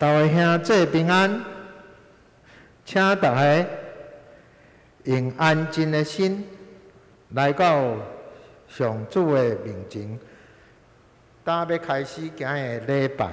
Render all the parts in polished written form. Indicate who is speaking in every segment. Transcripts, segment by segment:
Speaker 1: 大家兄姊平安，請大家用安靜的心來到上主的面前，今欲開始今日的禮拜。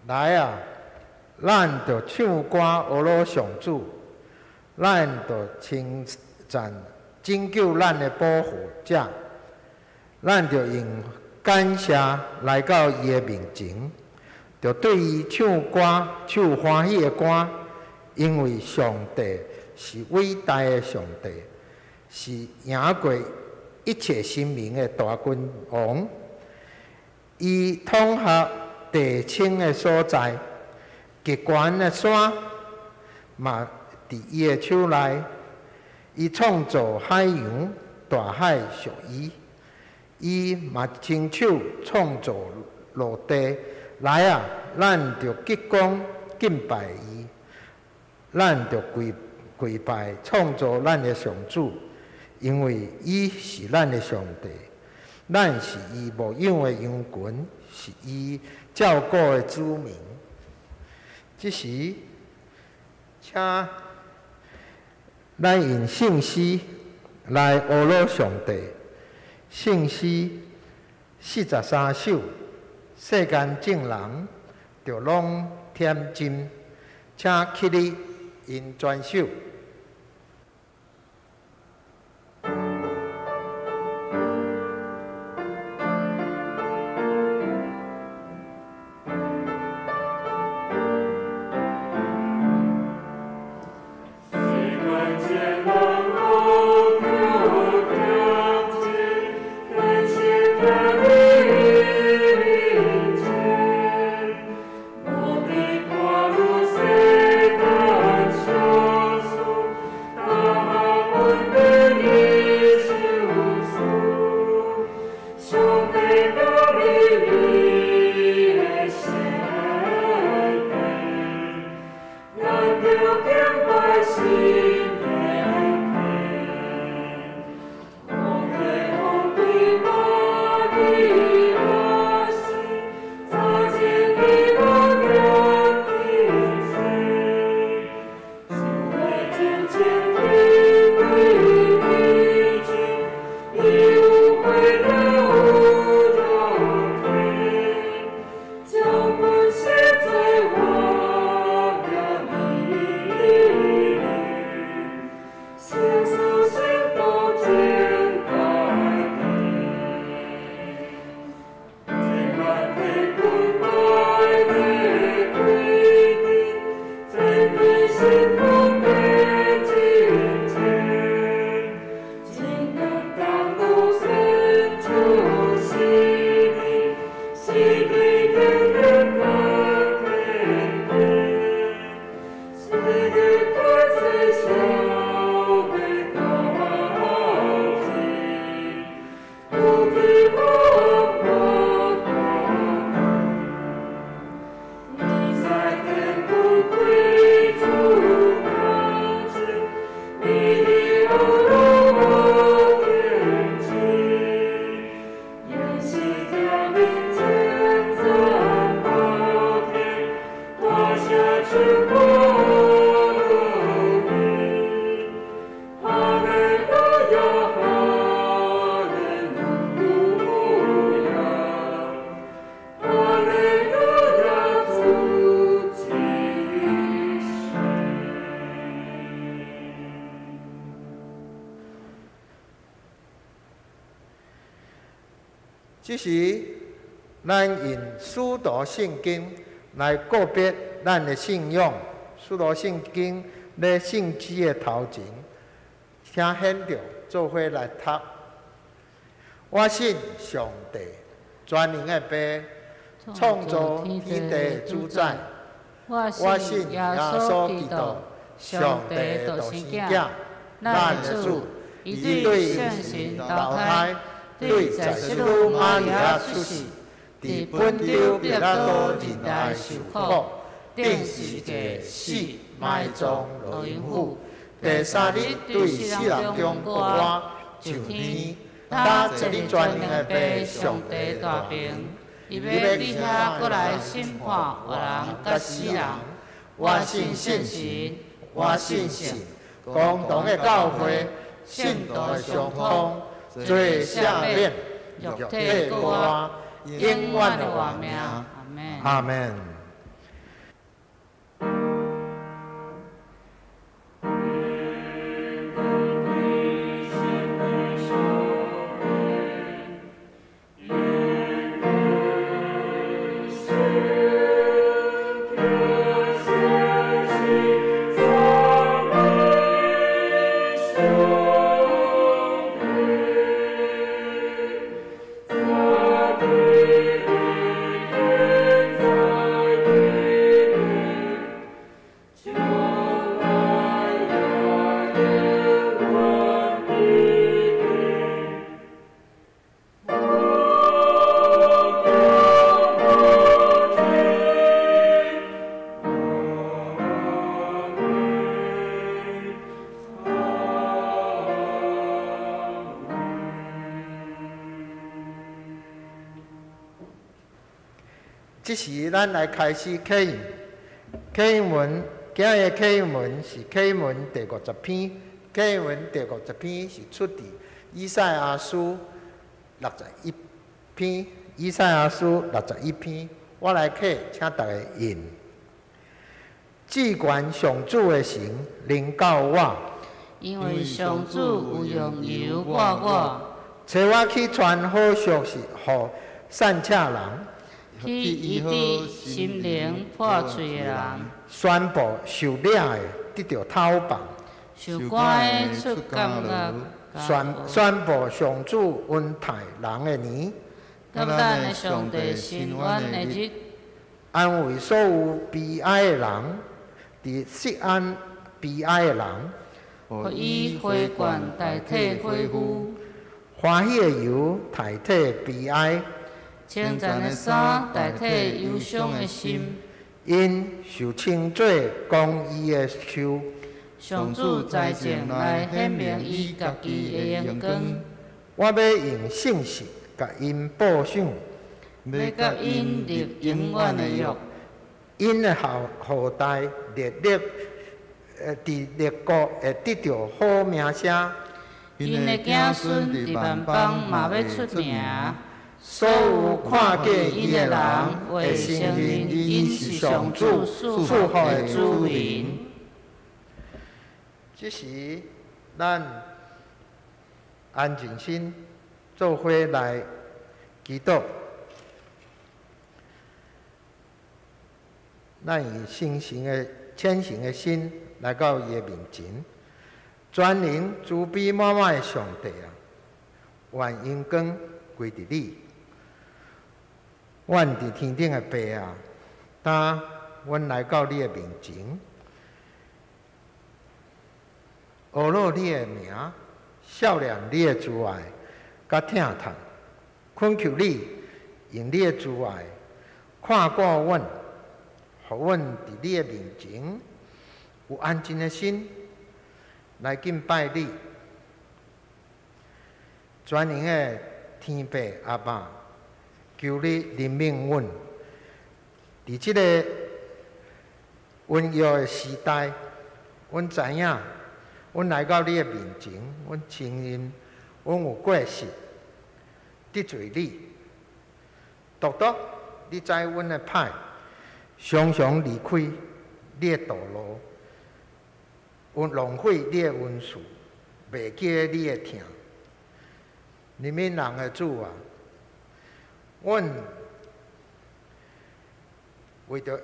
Speaker 1: 來啊！咱著唱歌呵咾上主，咱著稱讚拯救咱的保護者，咱著用感謝來到伊的面前，著對伊唱歌，唱歡喜的歌，因為上帝是偉大的上帝，是贏過一切神明的大君王，伊統合地清的所在，極懸的山嘛佇伊的手內。伊創造海洋，大海屬伊。伊嘛親手創造陸地。來啊，咱著鞠躬敬拜伊，咱著跪跪拜创造咱的上主，因為伊是咱的上帝，咱是伊牧養的羊群，是伊照顧的子民。這時，請咱用聖詩來阿羅上帝。聖詩43首，世間眾人著攏恬靜，請起立𪜶全首。這時，咱用使徒聖經來告別咱的信仰。使徒聖經咧聖旨的頭前，請獻著做伙來讀。我信上帝，全能的父，創造天地的主宰。我信耶穌基督，上帝的獨生囝，咱的主，伊對聖神投胎。對在聖女瑪利亞出世，佇本丟彼拉多忍耐受苦，釘十字架死，埋葬落陰府，第三日對死人中復活，上天，搭坐佇全能的父上帝大爿，伊欲佇遐閣來審判活人佮死人。我信聖神，我信聖共同的教會，信徒的相通。罪赦免，肉體復活，永遠的活命。阿門。
Speaker 2: 阿門。
Speaker 1: 這時咱來開始啟應，啟應文，今日啟應文是啟應文第五十篇，啟應文第五十篇是出佇以賽亞書六十一篇，以賽亞書六十一篇，我來啟，請大家應。至懸上主的神臨到我，
Speaker 2: 因為上主有用油抹我，
Speaker 1: 差我去傳好消息予散赤人，
Speaker 2: 去醫治心靈破碎的人，
Speaker 1: 宣布受掠的得著透放，
Speaker 2: 受關的出監獄，
Speaker 1: 宣布上主恩待人的年，
Speaker 2: 佮咱的上帝伸冤的日，
Speaker 1: 安慰所有悲哀的人，佇錫安悲哀的人，
Speaker 2: 予以花冠代替火烌，
Speaker 1: 歡喜的油代替悲哀，
Speaker 2: 稱讚的衫代替憂傷的心。
Speaker 1: 𪜶受稱做公義的樹。
Speaker 2: 上主財政來顯明伊家己的榮光。
Speaker 1: 我欲用信實共𪜶報賞，
Speaker 2: 欲佮𪜶立永遠的約。
Speaker 1: 𪜶的後代列列，佇列國會得著好名聲。
Speaker 2: 𪜶的子孫佇萬邦嘛欲出名。
Speaker 1: 所有看過伊的人會承認伊是上主賜福的子民。這時，咱安靜心，做伙來祈禱。咱以虔誠的虔誠的心來到伊的面前，全能慈悲滿滿的上帝啊，願榮光歸佇你。阮佇天頂的爸啊，當阮來到你的面前，阿羅你的名，數念你的慈愛，佮疼痛，懇求你用你的慈愛看顧阮，予阮佇你的面前有安靜的心來敬拜你。全能的天父阿爸，求你憐憫阮，佇這个瘟疫的時代，阮知影，阮來到你的面前，阮承認阮有過失，得罪你。獨獨你知阮的歹，常常離開你的道路，阮浪費你的恩賜，袂記得你的疼。憐憫人的主啊，阮為著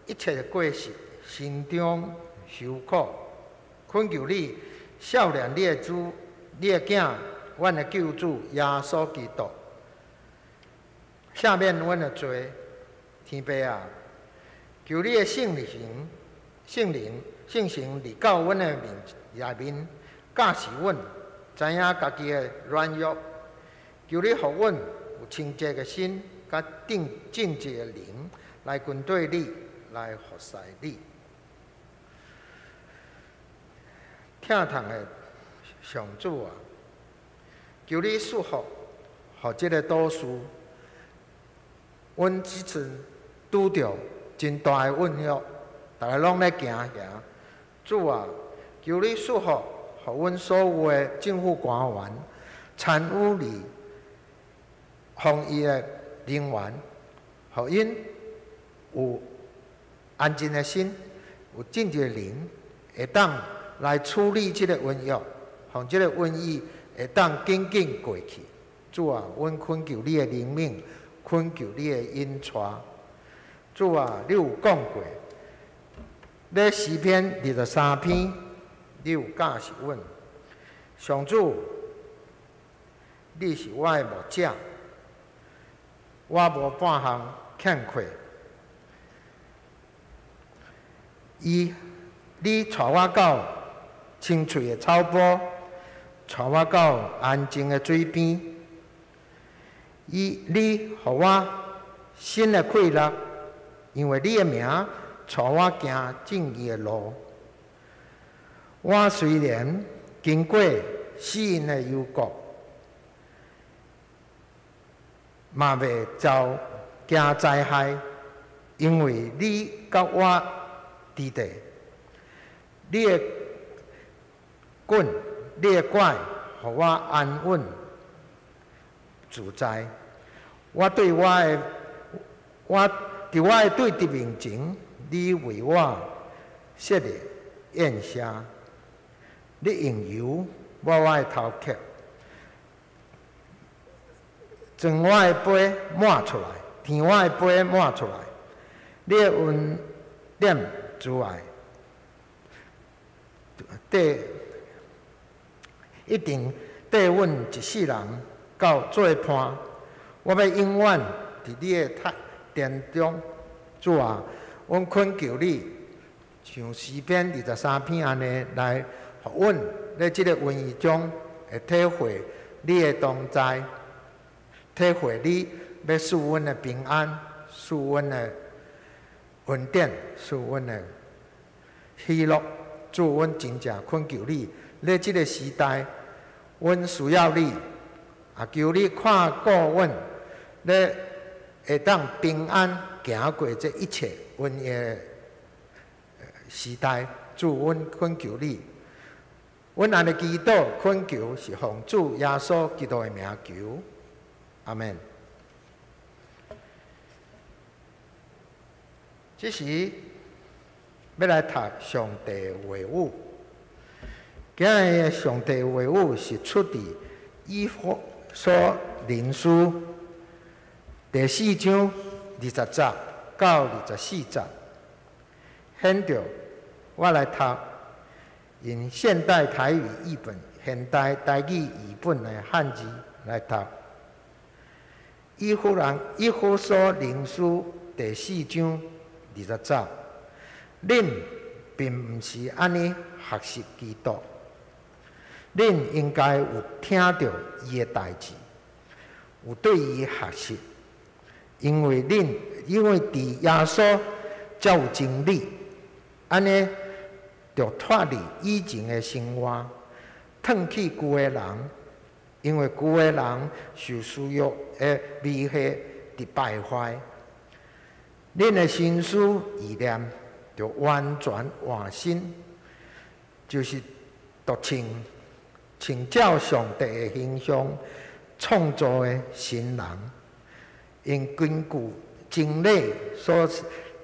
Speaker 1: 一切的過失，心中受苦，懇求你數念你的主、你的囝，阮的救主耶穌基督，赦免阮的罪。天父啊，求你的聖靈、聖靈、聖神臨到阮的面內面，教示阮，知影家己的軟弱。求你予阮有清潔的心，佮正正直的靈，來跟隨你，來服侍你。疼痛的上主啊，求你賜福，予這个都市。阮這陣拄著真大的瘟疫，逐个攏咧驚嚇。主啊，求你賜福，予阮所有的政府官員參與你防疫的人員，予𪜶有安靜的心，有正直的靈，會當來處理這个瘟疫，予這个瘟疫會當緊緊過去。主啊，阮懇求你的憐憫，懇求你的引帶。主啊，你有講過，咧詩篇23篇，你有教示阮，上主，你是我的牧者，我無半項欠缺。伊，你帶我到青翠的草坡，帶我到安靜的水邊。伊，你予我新的快樂，因為你的名帶我行正義的路。我雖然經過死蔭的幽谷，嘛袂遭驚災害，因為你佮我佇佇，你的棍，你的拐，予我安穩自在。我對我的，我佇我的對敵面前，你為我設立宴席，你用油抹我的頭殼，將我的杯滿出來，添我的杯滿出來。你的恩典慈愛，綴一定綴阮一世人到做伴。我欲永遠佇你的殿中，主啊，阮懇求你，像詩篇23篇按呢來，予阮佇這个瘟疫中會體會你的同在，體會你欲賜阮的平安，賜阮的恩典，賜阮的喜樂。主，阮真正懇求你，佇這个時代，阮需要你，啊，求你看顧阮，你會當平安行過這一切瘟疫的時代。主，阮懇求你，阮按呢祈禱懇求是奉主耶穌基督的名求，阿們。這時欲來讀上帝話語，今日的上帝話語是出佇以弗所靈書第四章20節到24節。現在我來讀用現代台語譯本、現代台語譯本的漢字來讀。以弗所靈書第四章二十節，恁並毋是按呢學習基督，恁應該有聽著伊的代誌，有對伊學習，因為佇耶穌才有真理，按呢著脫離以前的生活，褪去舊的人，因為舊的人受私欲的迷惑，佇敗壞。恁的心思意念著完全換新，就是獨像像照上帝的形象創造的新人，用根據真理所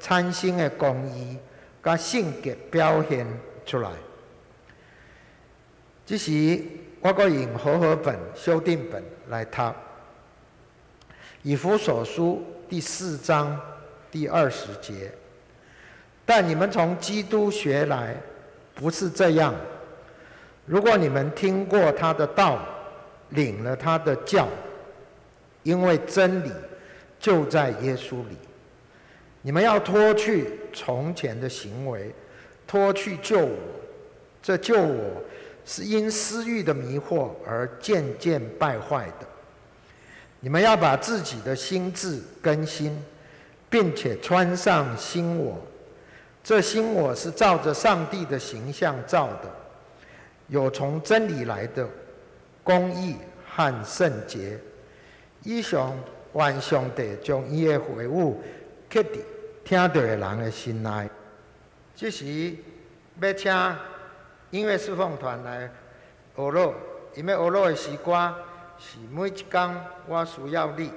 Speaker 1: 產生的公義佮聖潔表現出來。這時，我閣用和合本修訂本來讀《以弗所書》第四章第20節。但你們從基督學來，不是這樣。如果你們聽過他的道，領了他的教，因為真理就在耶穌裡。你們要脫去從前的行為，脫去舊我。這舊我是因私欲的迷惑而漸漸敗壞的。你們要把自己的心志更新，並且穿上新我。這新我是照著上帝的形象造的，有從真理來的公義和聖潔。以上願上帝將伊的話語刻佇聽著的人的心內。這時欲請音樂侍奉團來學樂，𪜶欲學樂的詩歌是每一工我需要你。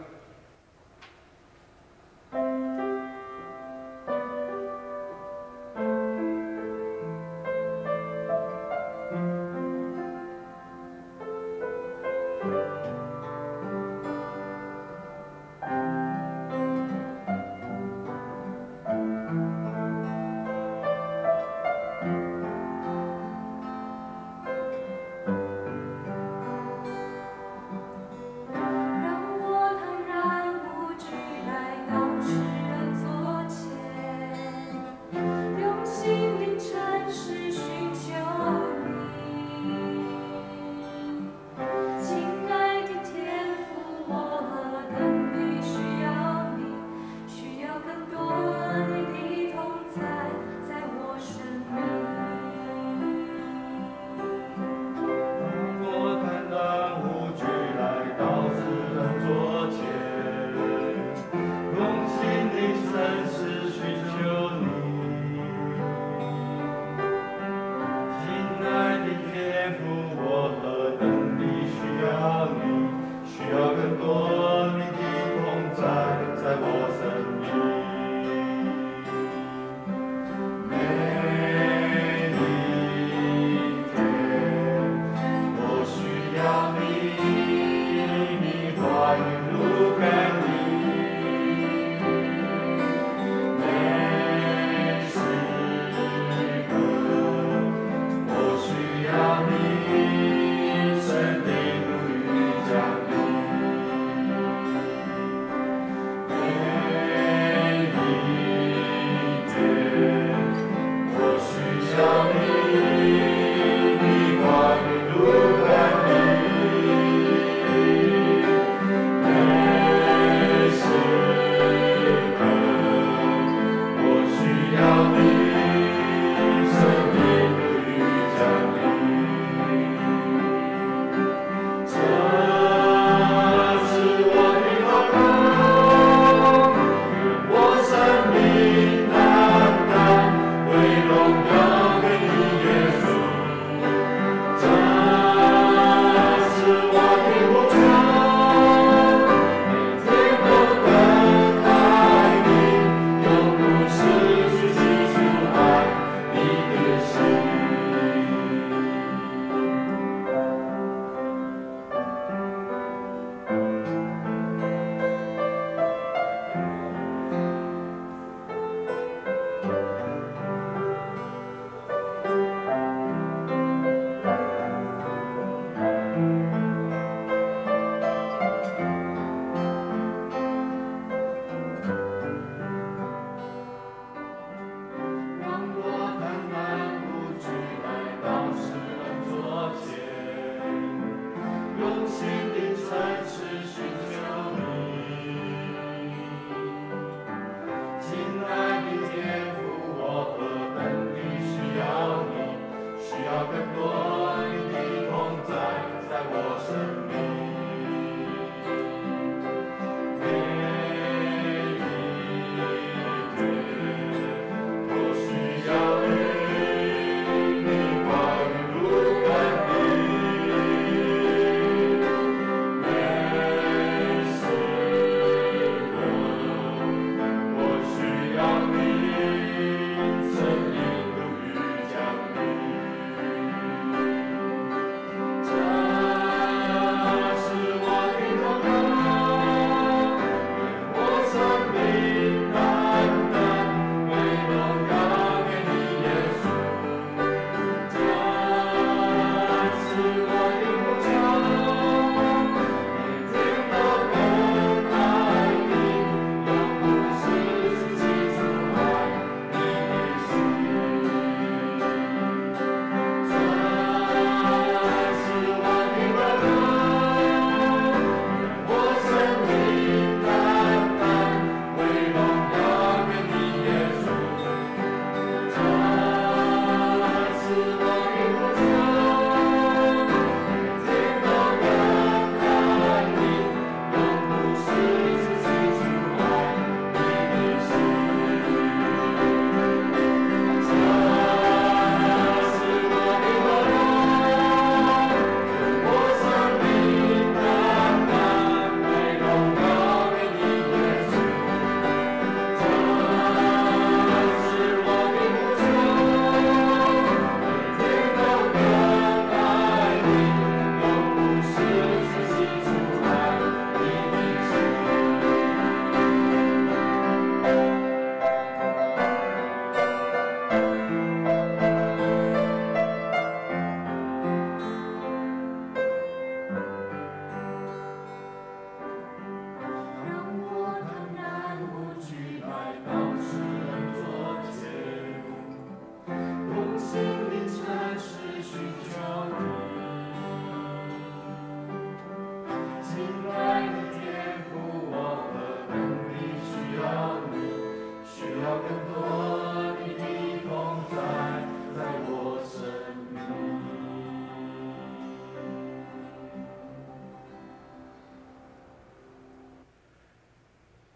Speaker 3: 讓我坦然。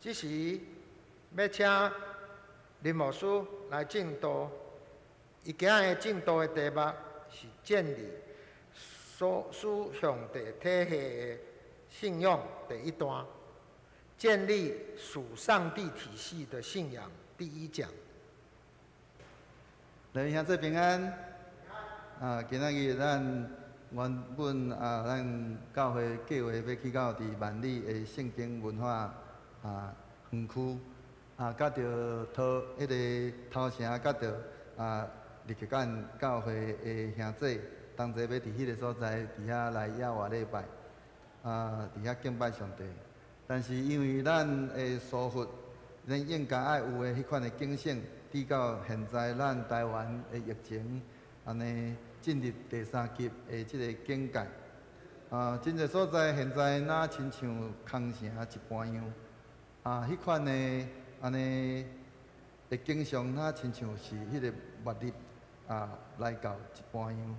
Speaker 1: 这时欲请林牧师来证道，伊今仔日证道的题目是建立属上帝体系的信仰第一段，建立属上帝体系的信仰第一讲。
Speaker 2: 来，兄弟平安。啊，今仔日咱原本啊，咱教会计划欲去到伫万里的圣经文化园区啊，佮著头彼个头城，佮著立克干教会的兄弟同齐欲伫彼个所在，伫遐来野外礼拜，伫遐敬拜上帝。但是因为咱的疏忽，咱应该爱有的彼款的警醒，直到现在咱台湾的疫情按呢进入第三级的这个警戒，真济所在现在若亲像空城一般样，彼款的按呢的景象，若亲像是彼个末日来到一般样，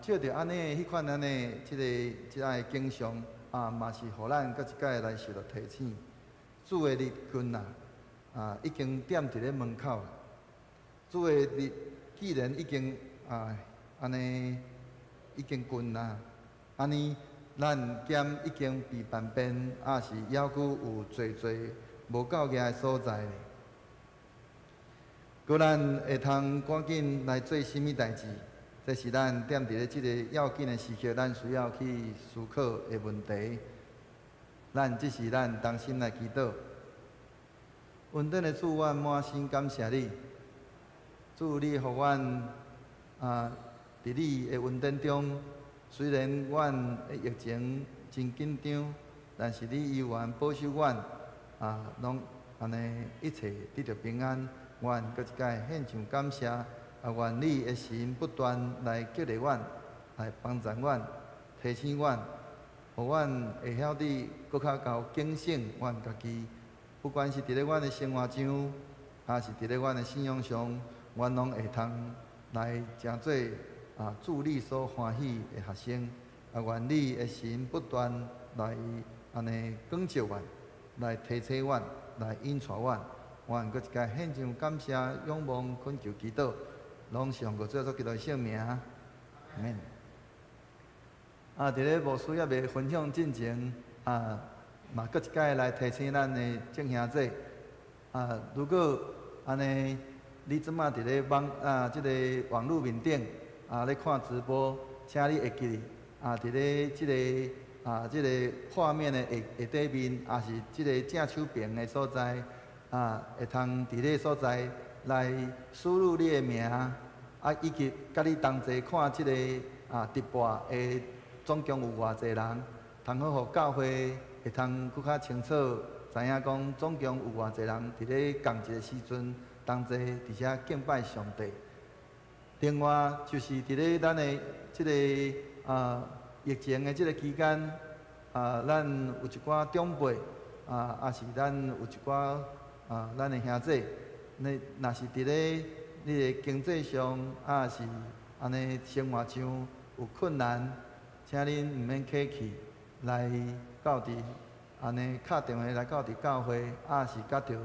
Speaker 2: 照著按呢彼款按呢这个这个景象，嘛是予咱阁一摆来受到提醒，主的日近啊，已经踮伫咧门口啦。主的日既然已经按呢已经近啦，按呢咱兼已经被万变，也是犹阁有济济无够额的所在咧。阁咱会通赶紧来做啥物代志？这是咱踮伫咧这个要紧的时刻，咱需要去思考的问题。咱这是咱同心来祈祷。恩典的主，阮满心感谢你。主，你予阮伫你的恩典中，虽然阮的疫情真紧张，但是你依然保守阮拢按呢一切得著平安。阮阁一摆献上感谢，愿你的神不断来激励阮，来帮助阮，提醒阮，予阮会晓得阁较𠢕警醒阮家己。不管是伫咧阮的生活上，抑是伫咧阮的信仰上，阮拢会通来成做主你所欢喜的学生。願你的神不斷來按呢光照阮，來提醒阮，來引帶阮。阮閣一擺獻上感謝、仰望、懇求、祈禱，攏是奉主耶穌基督的聖名。阿們。佇咧牧師猶未分享進前，嘛閣一擺來提醒咱的眾兄弟，如果按呢，你這馬佇咧網啊，這個網路面頂咧看直播，請你會記得，佇咧這個畫面的下下底面，抑是這個正手邊的所在，會通佇咧所在來輸入你的名，以及佮你同齊看這個直播的總共有偌濟人，通好予教會會通閣較清楚知影講總共有偌濟人佇咧仝一個時陣同齊佇遮敬拜上帝。另外就是佇咧咱的這個疫情的這個期間，咱有一寡長輩，抑是咱有一寡咱的兄弟，你若是佇咧你的經濟上，抑是按呢生活上有困難，請恁毋免客氣，來到佇按呢敲電話來到佇教會，抑是佮著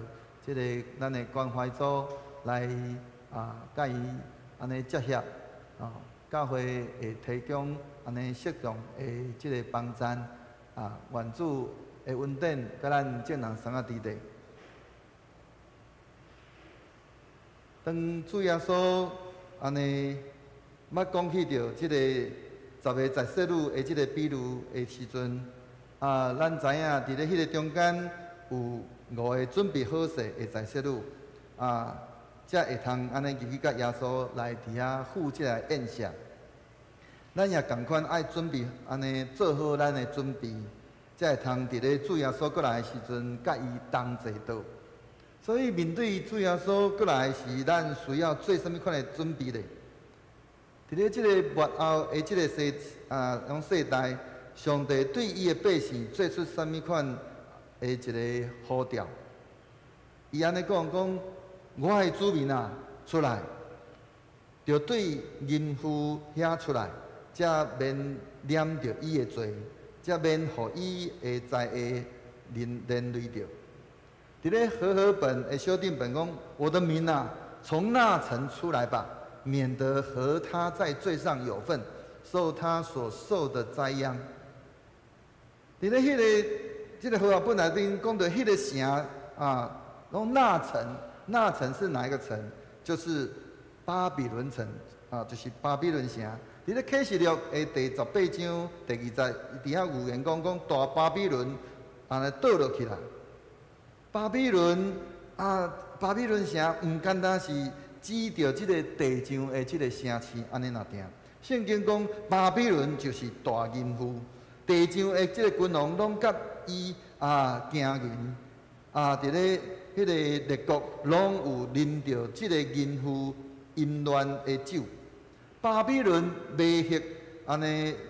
Speaker 2: 這個咱的關懷組來佮伊按呢接洽，教會會提供按呢適當的這個幫贊，願主的恩典佮咱眾人相佮佇咧。當主耶穌按呢捌講起著這個十个才細女的這個比喻的時陣，咱知影佇咧彼個中間有五个準備好勢的才細女，才會通按呢入去佮耶穌來佇遐赴這个宴席。咱也仝款愛準備按呢做好咱的準備，才會通佇咧主耶穌閣來的時陣，佮伊同齊桌。所以面對主耶穌閣來時，咱需要做啥物款的準備咧？佇咧這個末後的這個世種世代，上帝對伊的百姓做出啥物款的一個呼召？伊按呢講講，我的子民啊，出來，著對淫婦遐出來，才免染著伊的罪，才免予伊的災禍連連累著。佇咧和合本的修訂本講，我的民啊，從那城出來吧，免得和他在罪上有份，受他所受的災殃。佇咧彼個這個和合本內面講著彼個城啊，講那城，那城是哪一個城？就是巴比倫城啊，就是巴比倫城。佇咧啟示錄的第18章第2節，佇遐預言講講大巴比倫按呢倒落去啦。巴比倫啊，巴比倫城毋敢單是指著這個地上的這個城市按呢爾定。聖經講巴比倫就是大淫婦，地上的這個君王攏佮伊行淫啊，佇咧彼個列國攏有啉著這個淫婦淫亂的酒。巴比倫迷惑按呢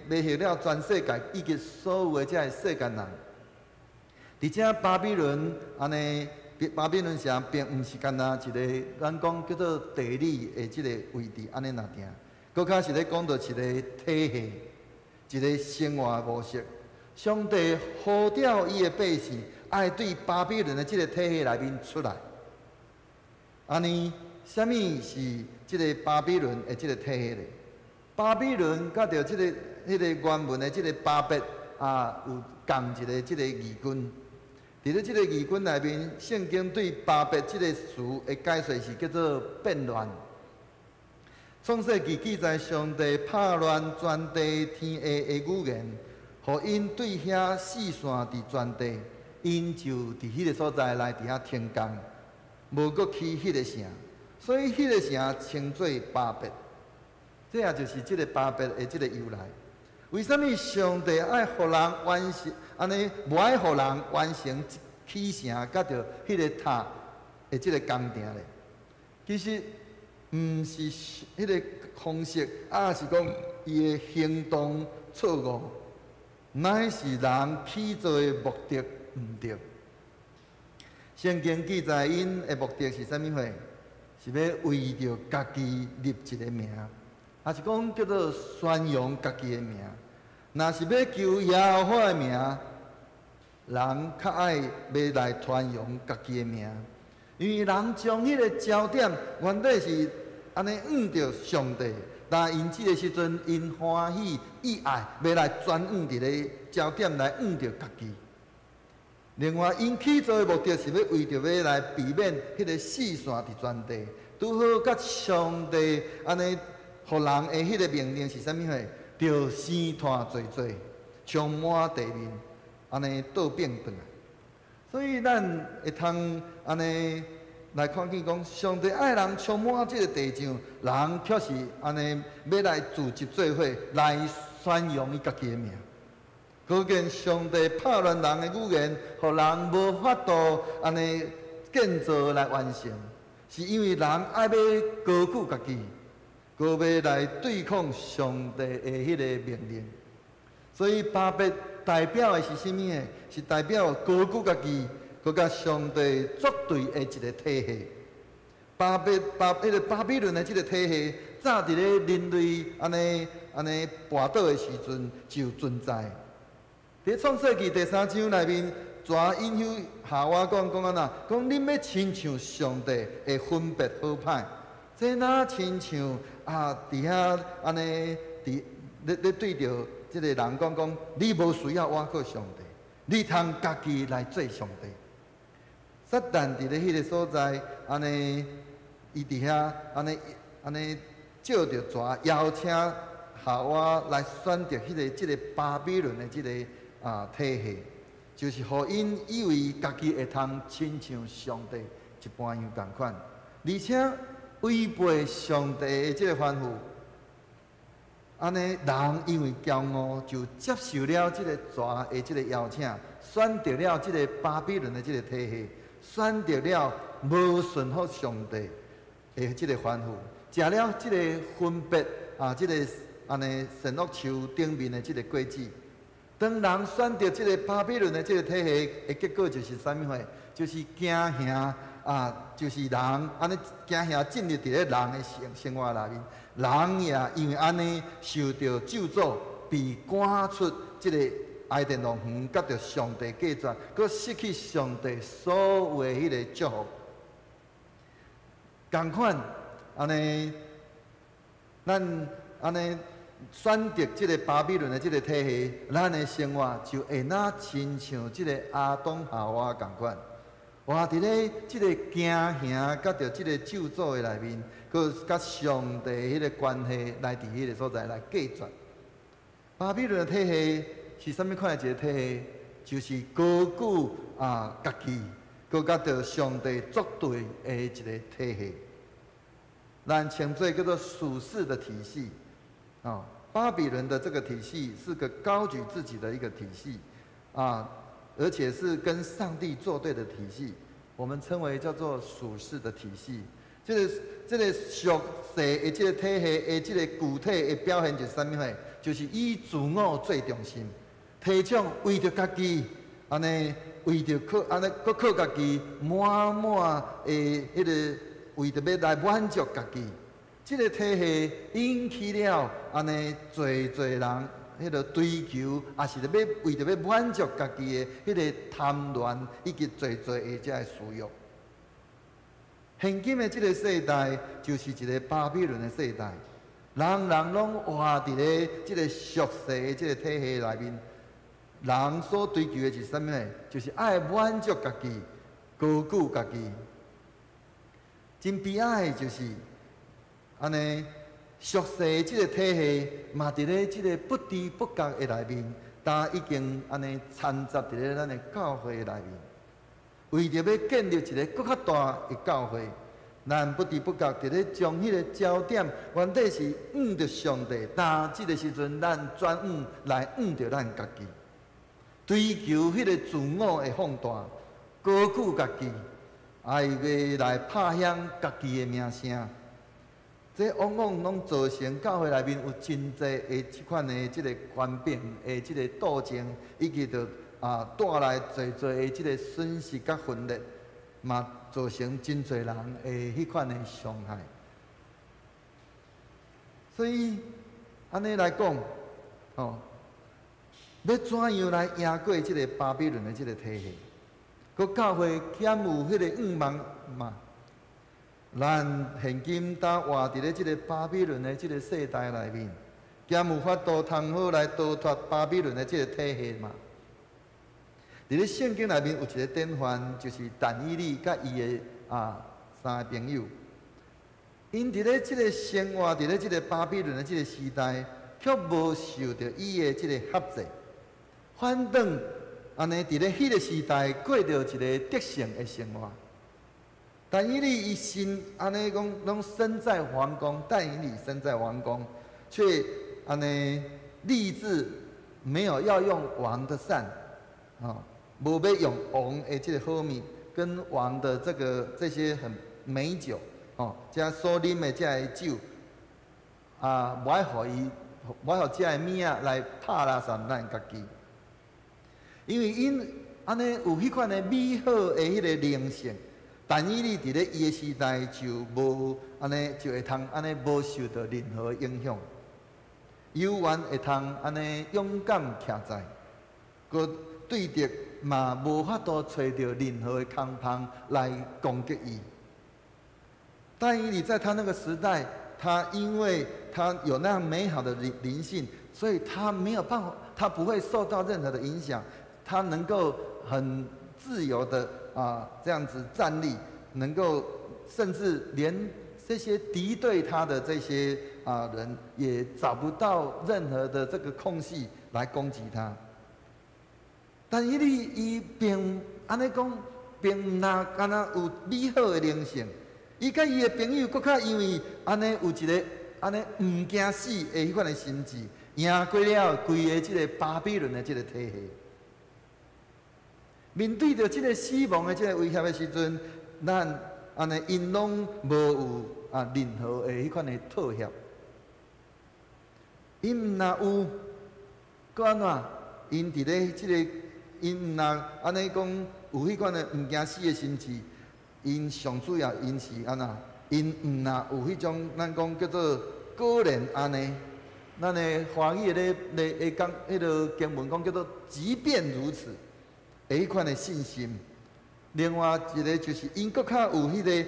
Speaker 2: 迷惑了全世界以及所有的這个世間人。而且巴比倫按呢，巴比倫城並毋是干焦一個咱講叫做地理的這個位置按呢爾定，閣較是咧講著一個體系，一個生活模式。上帝呼召伊的百姓，愛對巴比倫的這個體系內面出來。按呢，啥物是這個巴比倫的這個體系咧？巴比倫佮著這個彼個原文的這個巴別有仝一個這個字根。佇咧這個字根內面，聖經對巴別這個詞的解釋是叫做變亂。創世記記載上帝拍亂全地天下的語言，予𪜶對遐四散佇全地，𪜶就佇彼個所在來佇遐停工，無閣起彼個城，所以彼個城稱做巴別。這也就是這個巴別的這個由來。為啥物上帝愛予人完成，按呢無愛予人完成起城，佮著彼個塔的這個工程咧？其實毋是彼個方式，抑是講伊的行動錯誤，乃是人起做的目的毋對。聖經記載𪜶的目的是啥物貨？是欲為著家己立一個名，抑是講叫做宣揚家己的名。若是欲求耶和華的名，人較愛欲來傳揚家己的名，因為人將彼個焦點原底是按呢向著上帝，但𪜶這个時陣𪜶歡喜意愛欲來轉向佇咧焦點來向著家己。另外，𪜶起做的目的是欲為著欲來避免彼個四散佇全地，拄好佮上帝按呢，予人的彼個命令是啥物貨？著生湠濟濟，充滿地面，按呢倒變轉來。所以咱會通按呢來看見講，上帝愛人充滿這个地上，人卻是按呢欲來聚集做伙來宣揚伊家己的名。可見上帝拍亂人的語言，予人無法度按呢建造來完成，是因為人愛欲高舉家己，閣欲來對抗上帝的彼个命令。所以巴別代表的是啥物呢？是代表高舉家己，閣佮上帝作對的一个體系。巴別巴彼个巴比倫的這个體系，早佇咧人類按呢按呢跋倒的時陣就存在。佇創世記第三章內面，蛇引誘夏娃講講按怎？講恁欲親像上帝會分別好歹，這若親像啊？佇遐按呢，佇咧咧對著這个人講講，你無需要倚靠上帝，你通家己來做上帝。撒旦佇咧彼个所在，按呢，伊佇遐按呢按呢藉著蛇邀請夏娃來選擇彼个這个巴比倫的這个體系，就是予𪜶以為家己會通親像上帝一般樣仝款，而且違背上帝的這个吩咐。按呢，人因為驕傲，就接受了這个蛇的這个邀請，選擇了這个巴比倫的這个體系，選擇了無順服上帝的這个吩咐，食了這个分別啊，這个按呢善惡樹頂面的這个果子。當人選擇這个巴比倫的這个體系的結果就是啥物貨？就是驚嚇啊，就是人按呢驚嚇進入佇咧人的生生活內面，人也因為按呢受著咒詛，被趕出這个伊甸樂園，佮著上帝隔絕，閣失去上帝所有的彼个祝福。仝款按呢，咱按呢選擇這个巴比倫的這个體系，咱的生活就會若親像這个亞當夏娃仝款，活佇咧這个驚嚇佮著這个咒詛的內面，閣佮上帝彼个關係來佇彼个所在來隔絕。巴比倫的體系是啥物款的一個體系？就是高舉啊家己，閣佮著上帝作對的一个體系。咱稱做叫做屬世的體系。啊，巴比倫的這個體系是個高舉自己的一個體系，啊，而且是跟上帝作對的體系，我們稱為叫做屬世的體系。這个這个屬世的這個體系的這個具體的表現就是啥物貨？就是以自我做中心，提倡為著家己，按呢為著靠按呢閣靠家己，滿滿的彼个為著欲來滿足家己。這个體系引起了按呢濟濟人彼个追求，抑是咧欲為著欲滿足家己的彼个貪戀，以及濟濟的這个私欲。現今的這个世代就是一个巴比倫的世代，人人攏活佇咧這个屬世的這个體系內面，人所追求的是啥物呢？就是愛滿足家己，高舉家己。真悲哀的就是按呢，屬世的這个體系嘛，佇咧這个不知不覺的內面，呾已經按呢摻雜佇咧咱的教會內面。為著欲建立一个閣較大的教會，咱不知不覺佇咧將彼个焦點原底是向著上帝，但這个時陣咱轉向來向著咱家己，追求彼个自我的放大，高舉家己，愛欲來拍響家己的名聲。這往往攏造成教會內面有真濟的這款的這个權柄的這个鬥爭，以及著帶來濟濟的這个損失佮分裂，嘛造成真濟人的彼款的傷害。所以按呢來講，吼，欲怎樣來贏過這个巴比倫的這个體系？閣教會敢有彼个願望嗎？咱現今當活佇咧這个巴比倫的這个世代內面，敢有法度通好來逃脫巴比倫的這个體系嗎？佇咧聖經內面有一个典範，就是但以理佮伊的三个朋友，𪜶佇咧這个生活佇咧這个巴比倫的這个時代，卻無受著伊的這个轄制，反轉按呢佇咧彼个時代過著一个得勝的生活。但以理伊身按呢講，攏身在皇宮，但以理身在皇宮，卻按呢立志沒有要用王的膳，哦，無欲用王的這个好物，跟王的這个這些很美酒，哦，這所啉的這个酒，啊，無愛予伊，無愛予這个物仔來拍垃圾咱家己，因為𪜶按呢有彼款的美好的彼个靈性。但以理佇咧伊的時代就無按呢，就會通按呢無受著任何影響，猶原會通按呢勇敢徛在，閣對敵嘛無法度揣著任何的空縫來攻擊伊。但以理在他那個時代，他因為他有那樣美好的靈性，所以他沒有辦法，他不會受到任何的影響，他能夠很自由的這樣子站立，能夠甚至連這些敵對他的這些人也找不到任何的這個空隙來攻擊他。但以理伊並按呢講，並毋若敢若有美好的靈性，伊佮伊的朋友閣較因為按呢有一个按呢毋驚死的彼款的心志，贏過了規个這个巴比倫的這个體系。面對著這个死亡的這个威脅的時陣，咱按呢𪜶攏無有任何的彼款的妥協。𪜶毋若有，閣按怎？𪜶佇咧這个，𪜶毋若按呢講有彼款的毋驚死的心志，𪜶上主要𪜶是按怎？𪜶毋若有彼種咱講叫做果然按呢，咱的華語咧咧會講彼个經文講叫做即便如此。彼款的信心，另外一个就是𪜶閣較有彼个，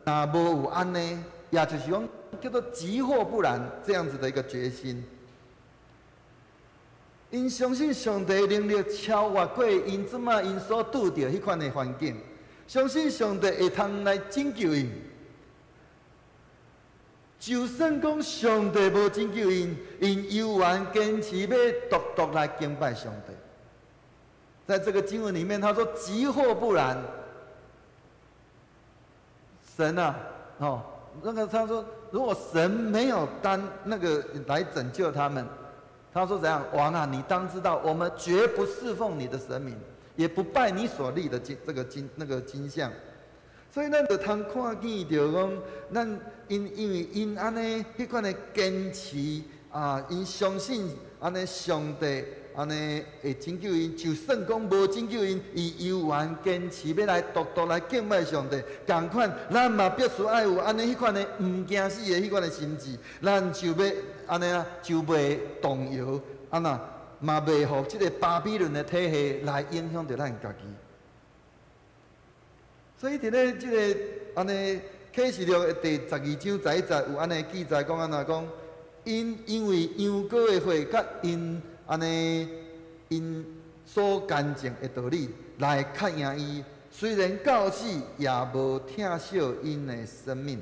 Speaker 2: 若無有按呢，也就是講叫做即或不然這樣子的一個決心。𪜶相信上帝能力超越過𪜶這擺𪜶所拄著彼款的環境，相信上帝會通來拯救𪜶。就算講上帝無拯救𪜶，𪜶猶原堅持欲獨獨來敬拜上帝。在這個經文裡面，他說：“即或不然，神啊，哦，那個他說，如果神沒有當那個來拯救他們，他說怎樣？王啊，你當知道，我們絕不侍奉你的神明，也不拜你所立的金這個金那個金像。所以咱就通看見著講，咱因為𪜶按呢彼款的堅持啊，𪜶相信按呢上帝。”按呢會拯救𪜶，就算講無拯救𪜶，伊猶原堅持欲來獨獨來敬拜上帝。仝款，咱嘛必須愛有按呢彼款的毋驚死的彼款的心志，咱就欲按呢啊，就袂動搖，按怎嘛袂予這个巴比倫的體系來影響著咱家己。所以佇咧這个按呢啟示錄的第12章11節有按呢記載講按怎講，𪜶因為羊羔的血佮𪜶按呢，𪜶所堅證的道理來較贏伊，雖然到死也無疼惜𪜶的生命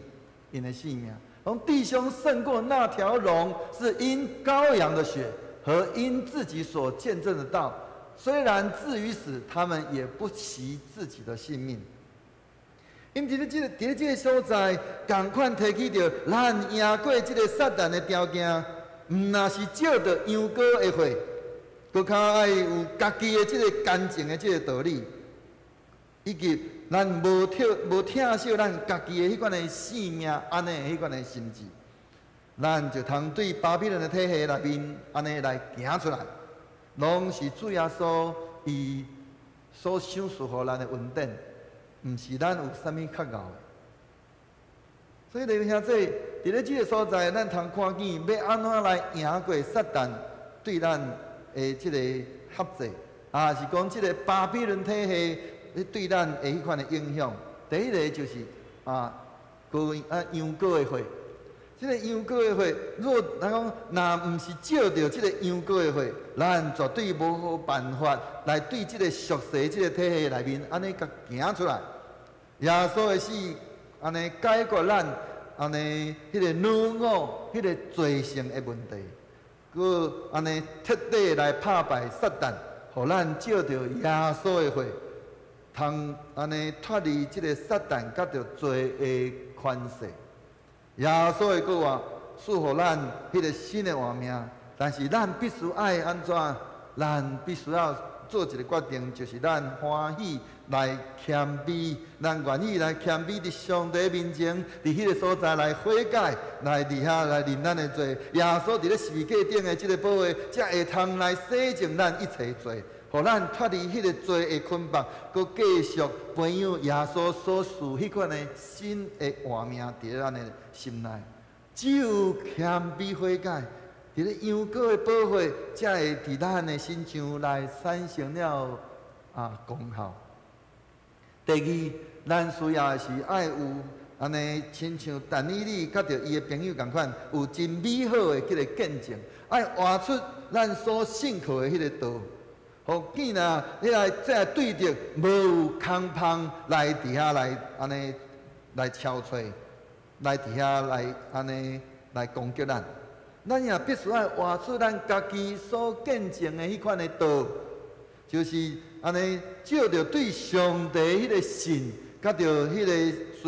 Speaker 2: ，𪜶的性命。講弟兄勝過那條龍，是因羔羊的血和因自己所見證的道。雖然至於死，他們也不惜自己的性命。𪜶佇咧這个所在，仝款提起著，咱贏過這个撒旦的條件，毋若是藉著羊羔的血，閣較愛有家己的這个堅證的這个道理，以及咱無疼惜咱家己的彼款的性命，按呢彼款的心志，咱就通對巴比倫的體系內面按呢來行出來，攏是主耶穌伊所賞賜予咱的恩典，毋是咱有啥物較𠢕的。所以弟兄姊，佇咧這个所在，咱通看見欲按怎來贏過撒旦對咱的這個轄制，啊，是講這個巴比倫體系對咱的彼款的影響。第一个就是啊，羔啊羊羔的血，這個羊羔的血，若咱講若毋是藉著這個羊羔的血，咱絕對無辦法來對這個屬世這個體系內面按呢共行出來。耶穌的死按呢解決咱按呢彼個奴我、彼個罪性的問題，閣按呢徹底來拍敗撒旦，予咱藉著耶穌的血，通按呢脫離這個撒旦佮著罪的權勢。耶穌的復活賜予咱彼個新的活命，但是咱必須愛按怎？咱必須要做一個決定，就是咱歡喜來謙卑，咱願意來謙卑佇上帝面前，佇彼個所在來悔改，來佇遐來認咱的罪。耶穌佇咧十字架頂的這個寶血，才會通來洗淨咱一切罪，予咱脫離彼個罪的捆綁，閣繼續培養耶穌所賜彼款的新的活命佇咧咱的心內。只有謙卑悔改，佇咧羊羔的寶血，才會佇咱的身上來產生了功效。第二，咱需要的是愛有按呢，親像但以理佮著伊的朋友仝款，有真美好的彼個見證，愛活出咱所信靠的彼個道，予見若彼個這個對敵無有空縫來佇遐來按呢來敲揣，來佇遐來按呢來攻擊咱。咱也必須愛活出咱家己所見證的彼款的道，就是按呢藉著對上帝彼個信，佮著彼個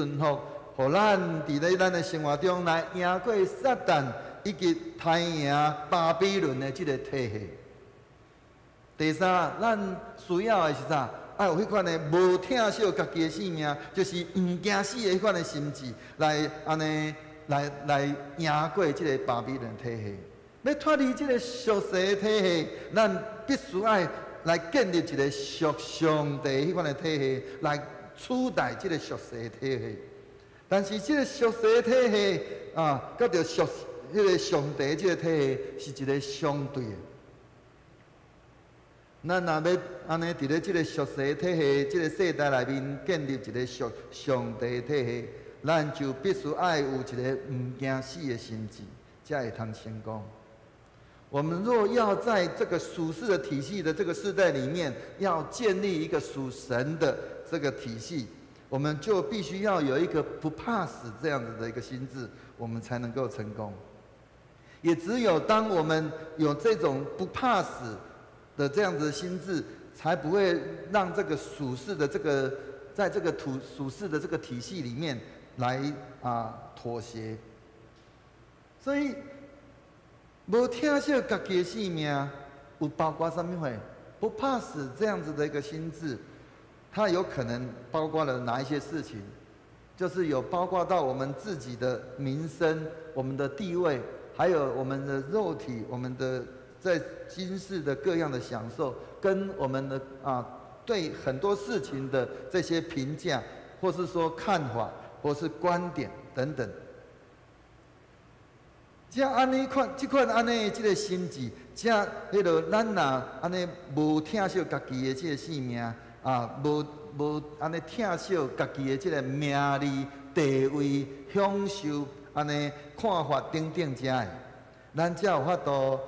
Speaker 2: 順服，予咱佇咧咱的生活中來贏過撒旦以及刣贏巴比倫的這個體系。第三，咱需要的是啥？愛有彼款的無疼惜家己的性命，就是毋驚死的彼款的心志，來按呢來贏過這個巴比倫體系。欲脫離這個屬世體系，咱必須愛來建立一個屬上帝彼款的體系，來取代這個屬世體系。但是這個屬世體系啊，佮著屬彼個上帝這個體系是一個相對的。咱若欲按呢佇咧這個屬世體系、這個世代內面建立一個屬上帝體系，咱就必須愛有一個毋驚死的心志，才會通成功。我們若要在這個屬世的體系的這個世代裡面，要建立一個屬神的這個體系，我們就必須要有一個不怕死這樣子的一個心志，我們才能夠成功。也只有當我們有這種不怕死的這樣子的心志，才不會讓這個屬世的這個，在這個土屬世的這個體系裡面來妥協。所以，無疼惜家己的性命，有包括啥物貨？不怕死這樣子的一個心志，它有可能包括了哪一些事情？就是有包括到我們自己的名聲、我們的地位，還有我們的肉體、我們的在今世的各樣的享受，跟我們的對很多事情的這些評價，或是說看法，或是觀點等等。才按呢款，這款按呢這個心志，才彼個咱若按呢無疼惜家己的這個性命啊，無無按呢疼惜家己的這個名利、地位、享受，按呢看法等等遮的，咱才有法度，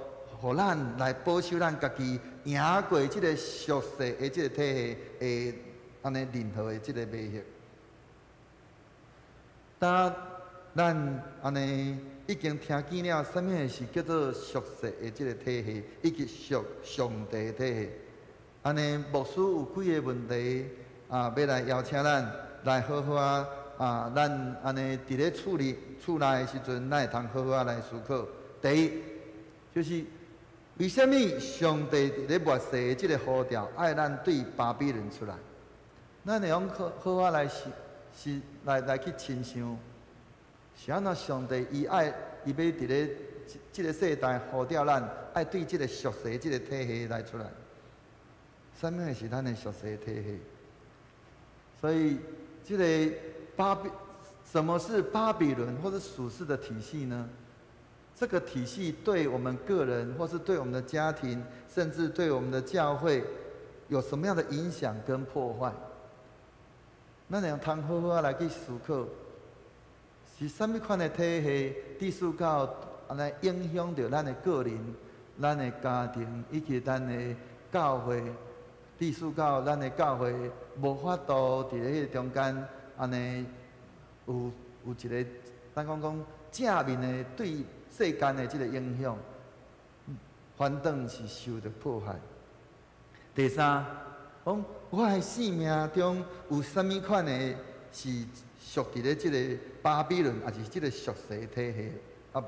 Speaker 2: 予咱來保守咱家己贏過這個屬世的這個體系的按呢任何的這個迷惑。當咱按呢已經聽見了，啥物是叫做屬世的這個體系，以及屬上帝的體系。按呢，牧師有幾个問題啊，欲來邀請咱來好好啊啊，咱按呢佇咧處理厝內的時陣，咱會通好好啊來思考。第一，就是為啥物上帝佇咧末世的這個呼召，愛咱對巴比倫出來？咱會用好好啊來是是來來去親想，是按怎上帝伊愛伊欲佇咧這個世代呼召咱，愛對這個屬世這個體系來出來？啥物是咱的屬世體系？所以，這個巴比，什麼是巴比倫或者屬世的體系呢？這個體系對我們個人，或是對我們的家庭，甚至對我們的教會，有什麼樣的影響跟破壞？咱會通好好仔來去思考，是啥物款的體系，致使到按呢影響著咱的個人、咱的家庭以及咱的教會，致使到咱的教會無法度佇咧彼个中間按呢有一個，咱講講正面的對世間的這個影響，反轉是受著破壞。第三，講我的生命中有啥物款的是屬佇咧這個巴比倫，抑是這個屬世體系啊無？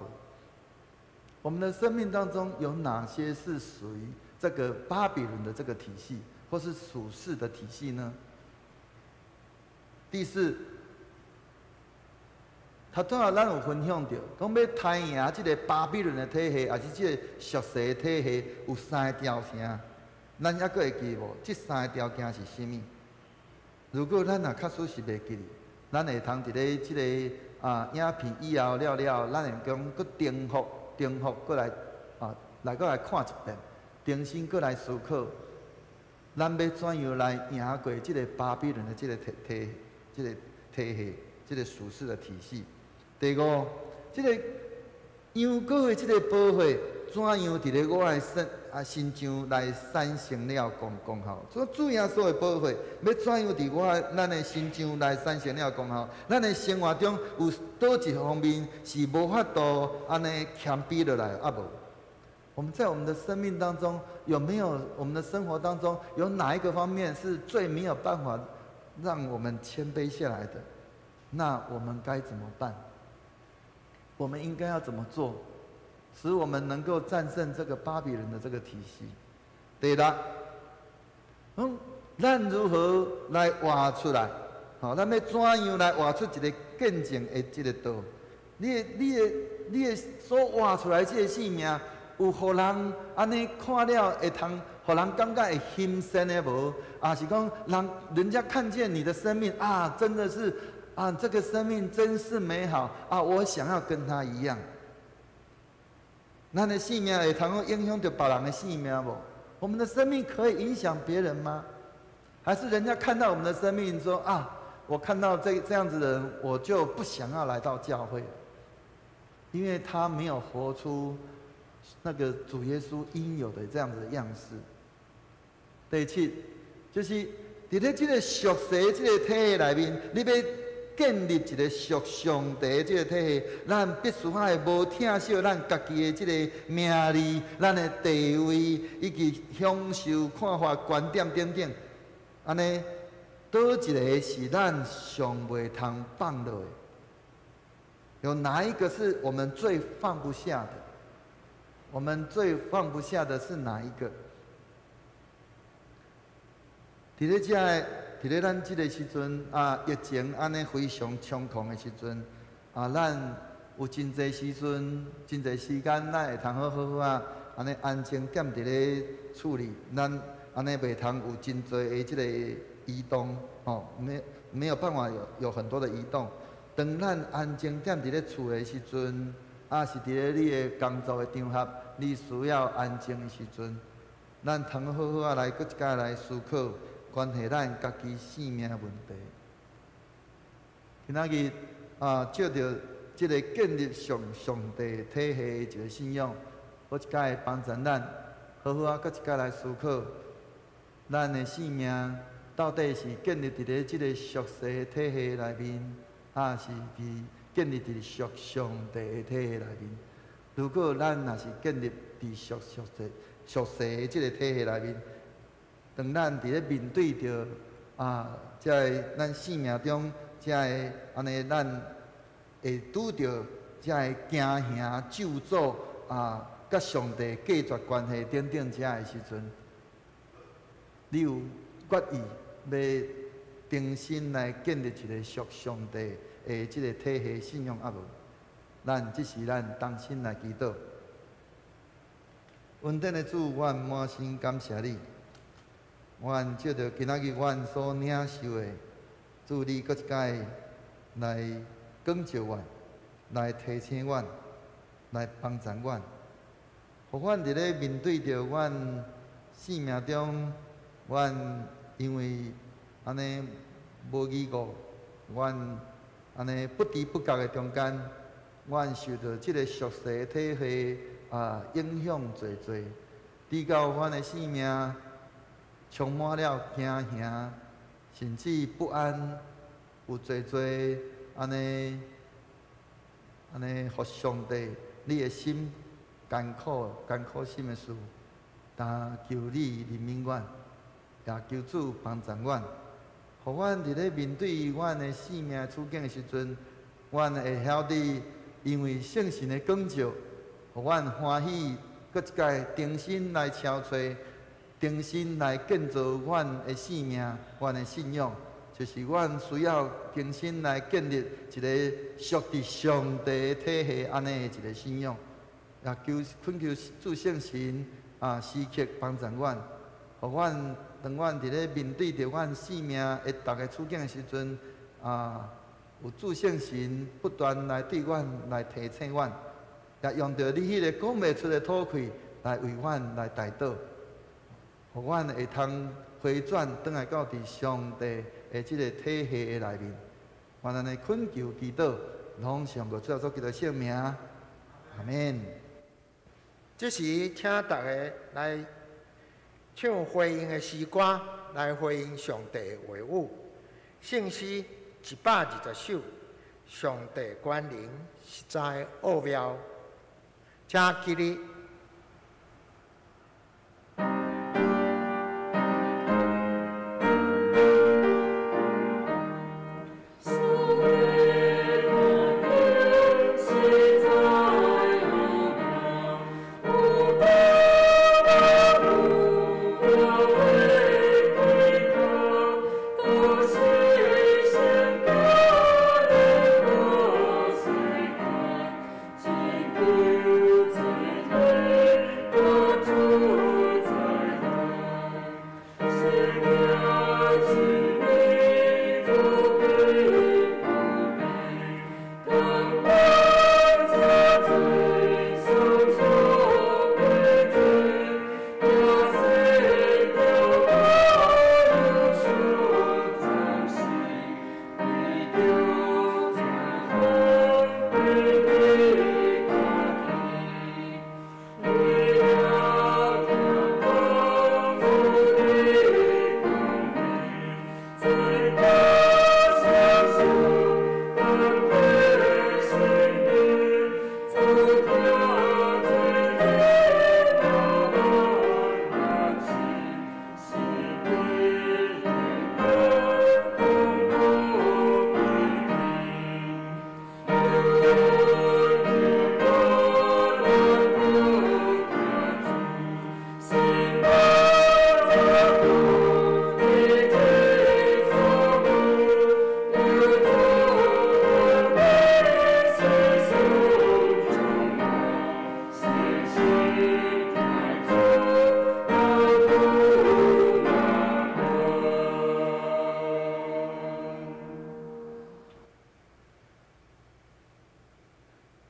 Speaker 2: 我們的生命當中有哪些是屬於這個巴比倫的這個體系，或是屬世的體系呢？第四，頭拄仔咱有分享著，講欲刣贏這個巴比倫的體系，抑是這個屬世的體系，有三个條件。咱猶閣會記無？這三个條件是啥物？如果咱若確實是袂記得，咱會通佇咧這个影片以後了了，咱會講閣重複、重複閣來來閣來看一遍，重新閣來思考，咱欲怎樣來贏過這个巴比倫的這个體系、這个屬世的體系。第五，這个羊羔的這个寶血，怎樣佇咧我的身上來產生了功效？所以主耶穌的寶血，欲怎樣佇咱的身上來產生了功效？咱的生活中有佗一方面是無法度按呢謙卑落來，啊無？我們在我們的生命當中，有沒有我們的生活當中有哪一個方面是最沒有辦法讓我們謙卑下來的？那我們該怎麼辦？我們應該要怎麼做，使我們能夠戰勝這個巴比倫的這個體系？第六，咱如何來活出來？好，咱欲怎樣來活出一个見證的這个道？你的所活出來這个生命，有予人按呢看了會通，予人感覺會欣羨的無？抑是講，人家看見你的生命啊，真的是啊，這個生命真是美好啊！我想要跟他一樣。咱的生命會通影響著別人的生命無？我們的生命可以影響別人嗎？還是人家看到我們的生命說啊，我看到這樣子的人，我就不想要來到教會，因為他沒有活出那個主耶穌應有的這樣子的樣式。第七，就是佇咧這个屬世這个體系內面，你欲建立一个屬上帝這个體系，咱必須愛無疼惜咱家己的這个名利、咱的地位以及享受、看法、觀點等等，按呢，佗一个是咱上袂通放落的？有哪一個是我們最放不下的？我們最放不下的是哪一個？佇咧這个，佇咧咱這个時陣啊，疫情按呢非常猖狂的時陣啊，咱有真濟時陣、真濟時間，咱會通好好啊，按呢安靜踮佇咧厝裡，咱按呢袂通有真濟的這个移動，吼，沒有辦法有很多的移動。當咱安靜踮佇咧厝的時陣，抑是佇咧你的工作的場合，你需要安靜的時陣，咱通好好啊來閣一擺來思考關係咱家己性命問題。今仔日啊，藉著這个建立上帝體系的一个信仰，閣一擺幫助咱好好啊，閣一擺來思考，咱的性命到底是建立佇咧這个屬世體系內面，抑是建立佇屬上帝的體系內面？如果咱若是建立佇屬世的這个體系內面，當咱佇咧面對著這个咱生命中這个按呢，咱會拄著這个驚嚇咒詛啊，佮上帝隔絕關係等等這个時陣，你有決意欲重新來建立一个屬上帝的這个體系信仰啊無？咱這時咱同心來祈禱。恩典的主，阮滿心感謝你。阮藉著今仔日阮所領受的，主你閣一擺來光照阮，來提醒阮，来帮助阮，予阮伫咧面对著阮生命中，阮因為按呢無義務，阮按呢不知不覺的中間，阮受著這个俗世體系啊影響濟濟，直到阮的生命充滿了驚嚇，甚至不安，有濟濟按呢按呢，予上帝你的心艱苦艱苦心的事，但求你憐憫阮，也求主幫助阮，予阮佇咧面對阮的生命處境的時陣，阮會曉得因為聖神的光照，予阮歡喜，閣一擺重新來敲揣，重新來建造阮的生命，阮的信仰，就是阮需要重新來建立一個屬佇上帝體系按呢的一个信仰。也求懇求主聖神啊，時刻幫助阮，予阮當阮佇咧面對著阮生命的逐个處境的時陣啊，有主聖神不斷來對阮來提醒阮，也用著你彼个講袂出的吐氣來為阮來代禱，予阮會通回轉轉來到佇上帝的這个體系的內面。阮按呢懇求祈禱，攏奉主耶穌基督聖名，阿們。
Speaker 1: 這時，請大家來唱回應的詩歌，來回應上帝的話語。聖詩120首，上帝權能實在奧妙，請起立。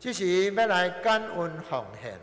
Speaker 1: 這時欲來感恩奉獻。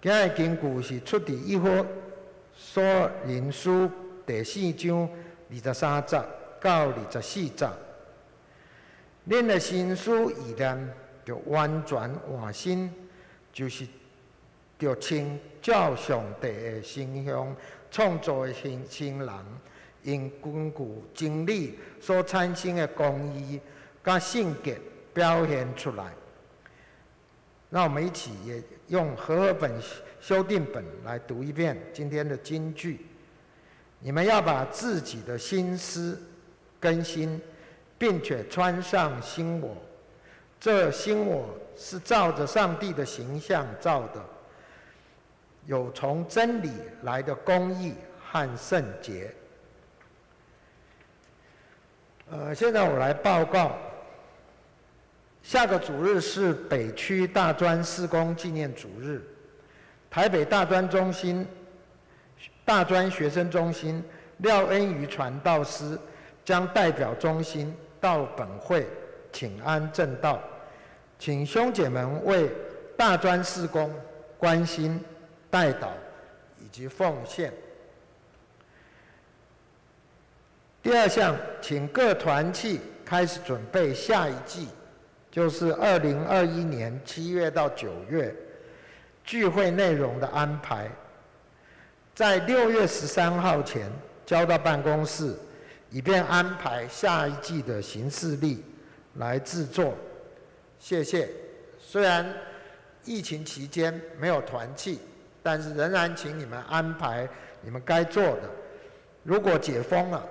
Speaker 1: 今日經句是出佇以弗所人書第四章23節到24節。恁的心思意念著完全換新，就是著穿照上帝的形象創造的新新人，用根據真理所產生的公義佮聖潔表現出來。讓我們一起也用和合本修訂本來讀一遍今天的金句。你們要把自己的心思更新，並且穿上新我。這新我是照著上帝的形象造的，有從真理來的公義和聖潔。現在我來報告，下個主日是北區大專事工紀念主日，台北大專中心、大專學生中心廖恩瑜傳道師將代表中心到本會請安證道，請兄姐們為大專事工關心、代禱以及奉獻。第二項，請各團契開始準備下一季，就是2021年7月到9月聚會內容的安排，在6月13號前交到辦公室，以便安排下一季的行事曆來製作。謝謝。雖然疫情期間沒有團契，但是仍然請你們安排你們該做的。如果解封了，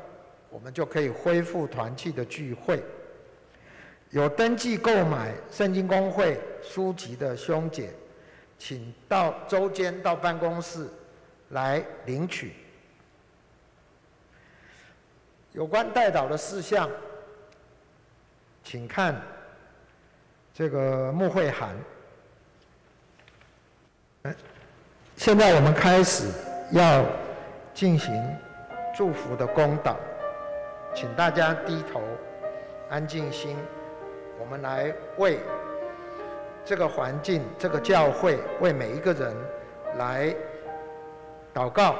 Speaker 1: 我們就可以恢復團契的聚會。有登記購買聖經公會書籍的兄姐，請到週間到辦公室來領取。有關代禱的事項，請看這個牧會函。現在我們開始要進行祝福的公禱。請大家低頭，安靜心，我們來為這個環境、這個教會、為每一個人來禱告。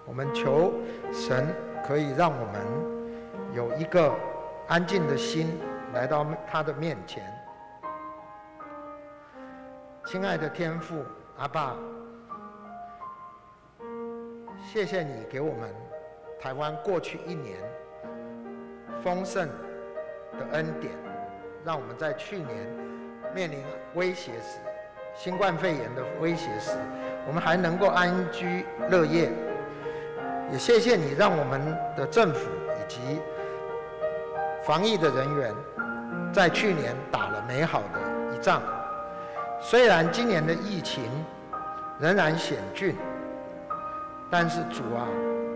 Speaker 1: 我們求神可以讓我們有一個安靜的心來到他的面前。親愛的天父阿爸，謝謝你給我們台灣過去一年豐盛的恩典，讓我們在去年面臨威脅時，新冠肺炎的威脅時，我們還能夠安居樂業。也謝謝你讓我們的政府以及防疫的人員在去年打了美好的一仗。雖然今年的疫情仍然險峻，但是主啊，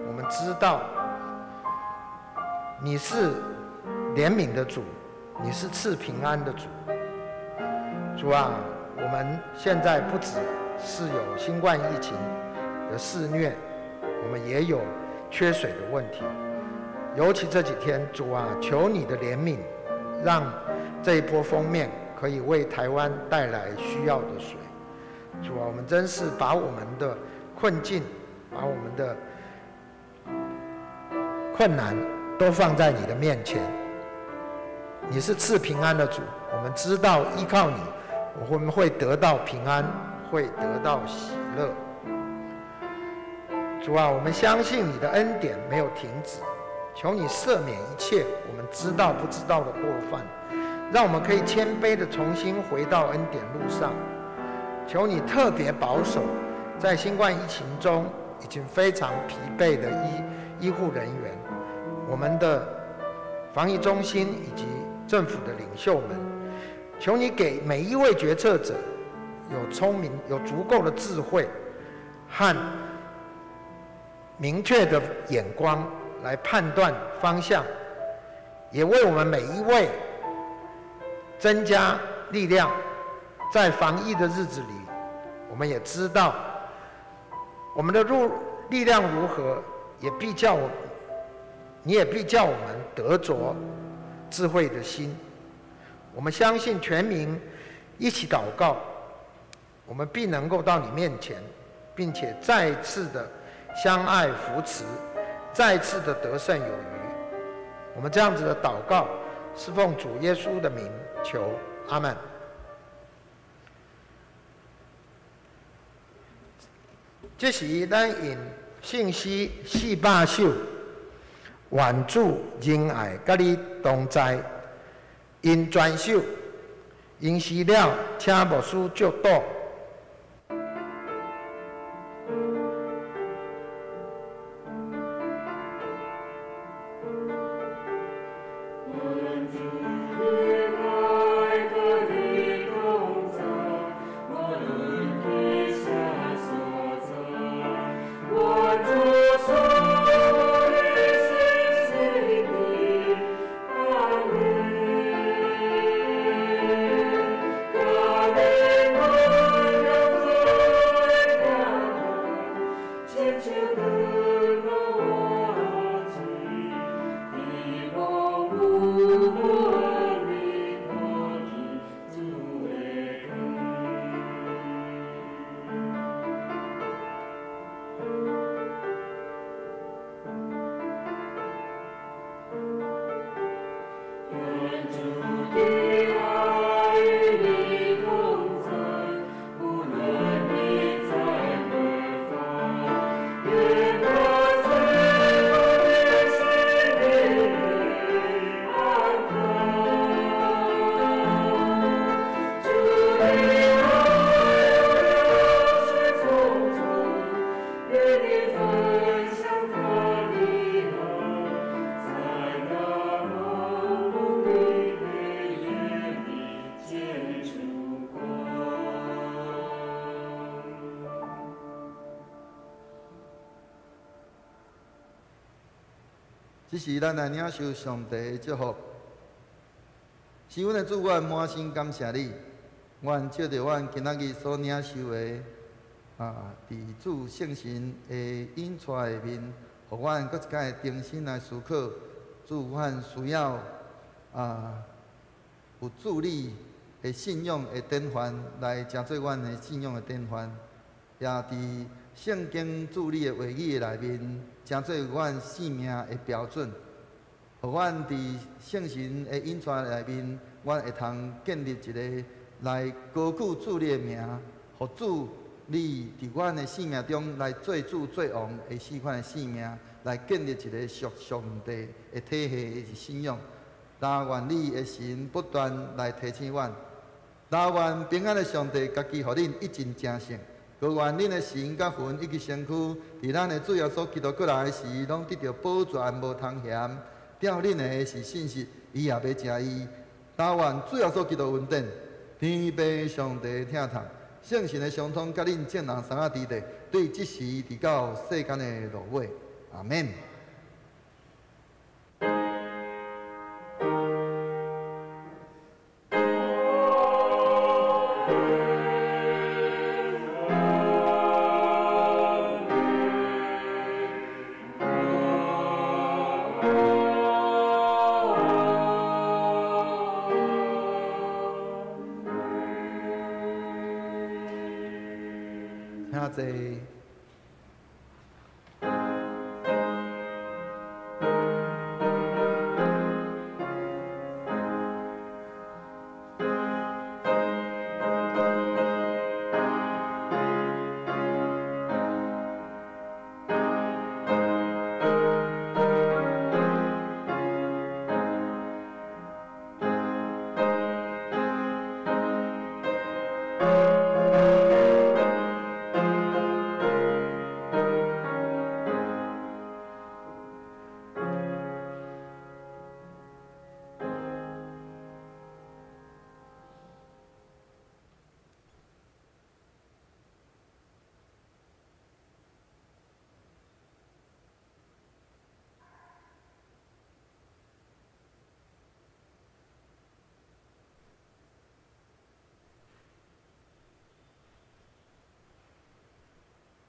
Speaker 1: 我們知道你是憐憫的主，你是賜平安的主。主啊，我們現在不只是有新冠疫情的肆虐，我們也有缺水的問題。尤其這幾天，主啊，求你的憐憫，讓這一波鋒面可以為台灣帶來需要的水。主啊，我們真是把我們的困境，把我們的困難都放在你的面前。你是賜平安的主，我們知道依靠你，我們會得到平安，會得到喜樂。主啊，我們相信你的恩典沒有停止，求你赦免一切我們知道不知道的過犯，讓我們可以謙卑的重新回到恩典路上。求你特別保守在新冠疫情中已經非常疲憊的醫護人員，我們的防疫中心以及政府的領袖們，求你給每一位決策者有聰明、有足夠的智慧和明確的眼光來判斷方向，也為我們每一位增加力量。在防疫的日子裡，我們也知道我們的路力量如何，也必叫我，你也必叫我們得着智慧的心。我們相信全民一起禱告，我們必能夠到你面前，並且再次的相愛扶持，再次的得勝有餘。我們這樣子的禱告，是奉主耶穌的名求，阿門。這時，咱用信詩400首，願主仁愛佮你同在， 𪜶全守，𪜶死了，請牧師祝禱。
Speaker 2: 這時，咱來領受上帝的祝福。是阮的主，阮滿心感謝你。阮借著阮今仔日所領受的，佇主聖神的引帶下面，予阮閣一擺重新來思考。主，阮需要有主你的信仰的典範，來成做阮的信仰的典範，也佇聖經主你的話語的內面，成做阮生命的標準，予阮佇聖神的引帶內面，阮會通建立一个來高舉主你的名，予主你佇阮的生命中來做主做王的四款的生命，來建立一个屬上帝的體系的信仰。但願你的神不斷來提醒阮，但願平安的上帝家己予恁一盡成聖。閣願恁的神佮魂以及身軀，佇咱的主耶穌基督閣來時，攏得著保全無通嫌。吊恁的是信實，伊也欲成伊。但願主耶穌基督恩典，天父上帝疼痛，聖神的相通，佮恁眾人三仔佇咧，對這時直到世間的落尾。阿們。請坐。